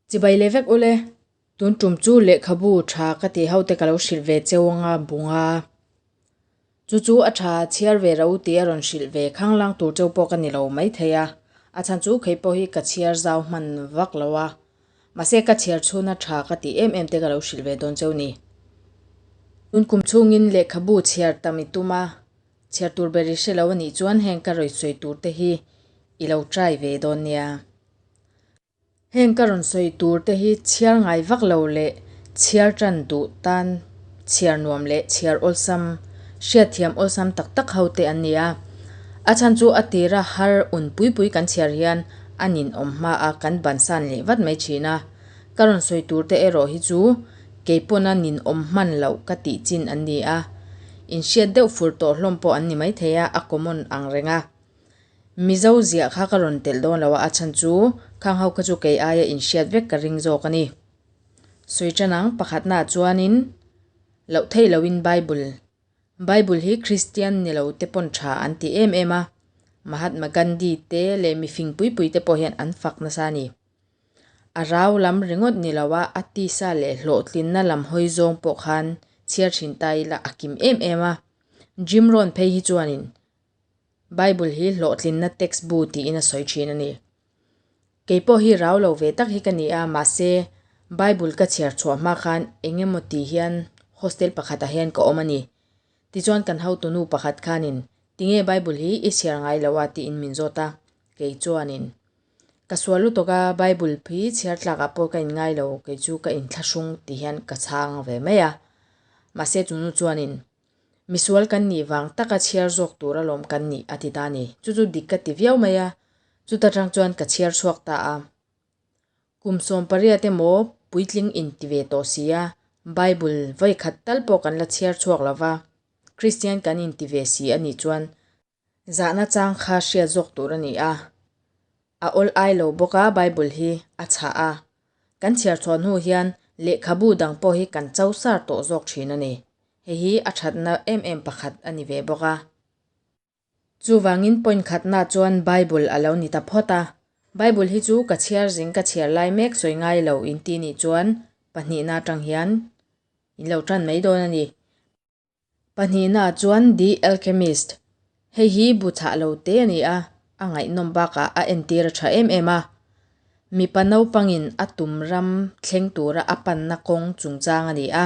Chibai leh vek ule, tun tum chu lehkhabu tha ka tih ho te ka lo hrilh ve cheu anga bunga. Chu chu a tha chhiar ve ro tih a rawn hrilh ve khanglang tur cheu pawh ka ni lo maithei a, a chhan chu khei pawh hi ka chhiar zau hman vak lo a. Mahse ka chhiar chhuna tha ka tih em em te ka lo hrilh ve dawn cheu ni. Tun kum chhungin lehkhabu chhiar tam i tum a, chhiar tur ber i hre lo a nih chuan heng ka rawi sawi tur te hi i lo try ve dawn nia. Heng ka rawn sawi tur te hi chhiar ngai vak lo leh chhiar tan duh tan chhiar nuam leh chhiar awlsam, hriatthiam awlsam tak tak ho te an ni a. A chhan chu a tira har un pui pui kan chhiar hian a ninawm hma a kan bansan leh vat mai thin a. Ka rawn sawi tur te erawh hi chu kei pawna ninawm hman loh ka tih chin an ni a. Inhriat deuh fur tawh hlawm pawh an ni maithei a, a common ang reng a. Mizo ziah kha ka rawn telh dawn lo a, a chhan chu khang ho kha chu kei aia inhriat vek ka ring zawk a ni. Sawi tan ang, pakhatnaah chuanin loh theih lohin Bible. Bible hi Kristian ni lo te pawn tha an ti em em a, Mahatma Gandhi te leh mifing pui pui te pawh hian an fak nasa a ni. A rau lam ringawt ni lo a, a tisa leh hlawhtlinna lam hawi zawng pawh khan chhiar thin ta ila a kim em em a. Jim Rohn phei hi chuanin Bible hi hlawhtlinna text bu tiin a sawi thin a ni. Kei pawh hi rau lo ve tak hi ka ni a, mahse Bible ka chhiar chhuah hma khan eng emaw ti hian hostel pakhatah hian ka awm a ni. Tichuan kan hotunu pakhat khanin tinge Bible hi i chhiar ngai lo a tiin min zawt a, kei chuanin ka sual lutuk a, Bible hi chhiar tlakah pawh ka inngai lo, kei chu ka inthlahrung ti hian ka chhang ve mai a. Mahse chunu chuanin Misual kan nih vang taka chhiar zawk tur alawm kan nih a ti ta ni. Chu chu dik ka ti viau mai a, chuta tang chuan ka chhiar chhuak ta a. Kum 18 emaw puitling in ti ve tawh si a, Bible vawi khat tal pawh kan la chhiar chhuak lo va, Kristian kan in ti ve si a nih chuan Zahna chang kha hriat zawk tur a ni a. A awl ai lo bawk a Bible hi a chhah a. Kan chhiar chhuah hnu hian lehkhabu dang pawh hi kan cho sar tawh zawk thin a ni. Hei hi a thatna em em pakhat a ni ve bawk a. Chuvangin point khatna chuan Bible a lo ni ta phawt a. Bible hi chu ka chhiar zing ka chhiar lai mek sawi ngai lo inti nih chuan pahnihna atang hian in lo tan mai dawn a ni. Pahnihnaah chuan The Alchemist, hei hi bu chhah lo te a ni a, a ngaihnawm bakah a entir a tha em em a. Mipa naupangin a tum ram thleng tura a panna kawng chungchang a ni a.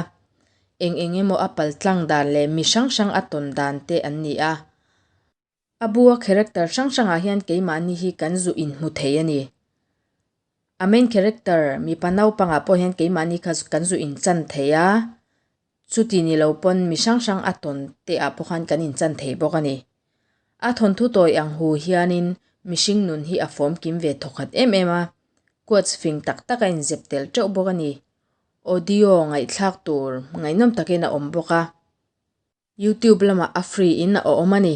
Eng eng emaw a paltlang dan leh mi hrang hrang a tawn dan te an ni a. A bua character hrang hrangah hian keimahni hi kan zu inhmu thei a ni. A main character mipa naupangah pawh hian keimahni kha kan zu inchan thei a, chuti ni lo pawn mi hrang hrang a tawn te ah pawh khan kan inchan thei bawk a ni. A thawnthu tawi ang hu hianin mihring nun hi a fawm kim ve thawkhat em em a, quotes fing tak tak a inzep tel teuh bawk a ni. Audio ngaihthlak tur ngaihnawm takin a awm bawk a. YouTube lamah a free in a awm a ni.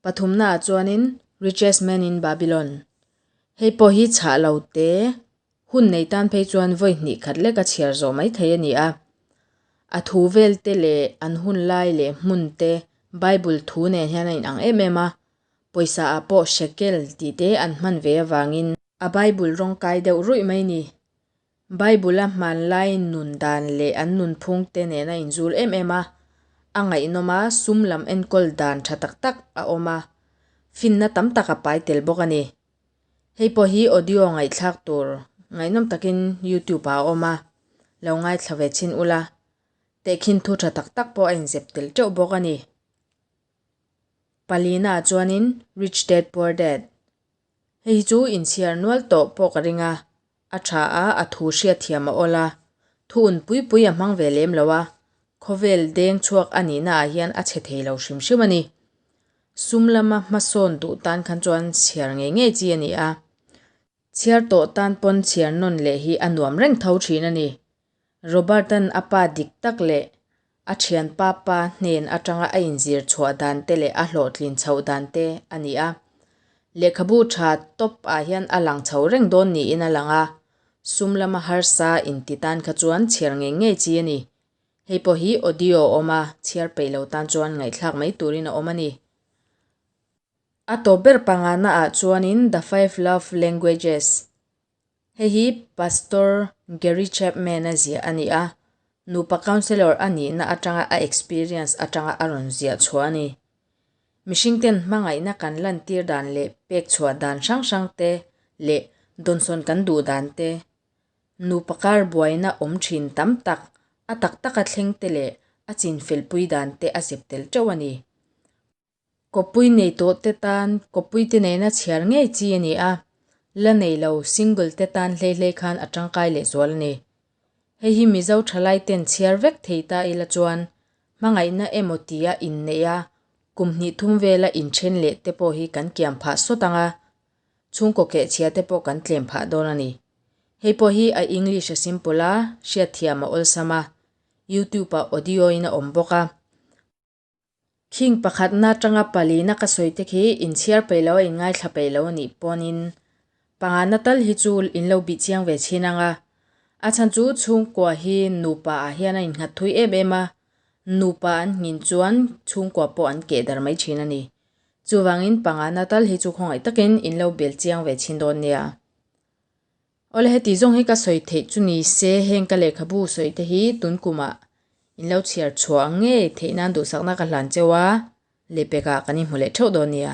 Pathumna ah chuanin Richest Man in Babylon. Hei pawh hi chhah lo te, hun nei tan phei chuan vawi hnih khat lek a chhiar zawh mai thei a ni a. A thu vel te leh an hun lai leh hmun te Bible thu nen hian a inang em em a. Pawisa ah pawh shekel tih te an hman ve avangin a Bible rawng kai deuh ruih mai ni. Bible-a hmanlai nun dan leh an nunphung te nen a inzul em em a, a ngaihnawm a, sum lam enkawl dan tha tak tak a awm a, finna tam tak a pai tel bawk a ni. Hei pawh hi audio ngaihthlak tur ngaihnawm takin YouTube-ah a awm a, lo ngaithla ve chhin ula, tehkhin thu tha tak tak pawh a inzep tel teuh bawk a ni. Palina chuanin Rich Dad Poor Dad Hei hi chu inchhiar nual tawh pawh ka ring a, a tha a, a thu hriatthiam a awl a, thu un pui pui a hmang ve lem lo a, khawvel deng chhuak a nihna ah hian a chhe thei lo hrim hrim a ni. Sum lama hmasawn duh tan khan chuan chhiar ngei ngei chi a ni a, chhiar tawh tan pawn chhiar nawn leh hi a nuam reng tho thin a ni. Robert-a'n a pa dik tak leh a thianpa pa hnen atanga a inzir chhuah dan te leh a hlawhtlin chhoh dan te a ni a. Lehkhabu tha tawp ah hian a lang chho reng dawn niin a lang a, sum lama harsa inti tan kha chuan chhiar ngei ngei chi a ni. Hei pawh hi audio a awm a, chhiar peih lo tan chuan ngaihthlak mai turin a awm a ni. A tawp ber pangana ah chuanin The Five Love Languages. Hei hi Pastor Gary Chapman-a ziah a ni a, nupa counsellor a nihna atanga a experience atanga a rawn ziah chhuah a ni. Mihringten hmangaihna kan lantir dan leh pek chhuah dan hrang hrang te leh dawnsawn kan duh dan te, nupa kar buaina awm thin tam tak a tak taka thleng te leh a chinfelpui dan te a zep tel teuh a ni. Kawppui nei tawh te tan kawppui te nena chhiar ngei chi a ni a, la nei lo single te tan hlei hlei khan a tangkai leh zual a ni. Hei hi Mizo thalai ten chhiar vek thei ta ila chuan hmangaihna emaw tia inneih a, kum hnih thum vela inthen leh te pawh hi kan kiam phah sawt ang a, chhungkaw kehchhia te pawh kan tlem phah dawn a ni. Hei pawh hi a English a simple a, hriatthiam a awlsam a, YouTube ah audio in a awm bawk a. Khing pakhatna atanga palina ka sawi te khi inchhiar peih lo a inngaithla peih lo a nih pawnin pangana tal hi chu in lo bih chiang ve chhin ang a. A chhan chu chhungkua hi nupa ah hian a innghat thui em em a, nupa an nghin chuan chhungkua pawh an keh dar mai thin a ni. Chuvangin pangana tal hi chu khawngaih takin in lo bel chiang ve chhin dawn nia. Awle heti zawng hi ka sawi theih chu ni se heng ka lehkhabu sawi te hi tun kumah in lo chhiar chhuah ngei theih nan duhsakna ka hlan cheu a, lehpekah kan inhmu leh theuh dawn nia.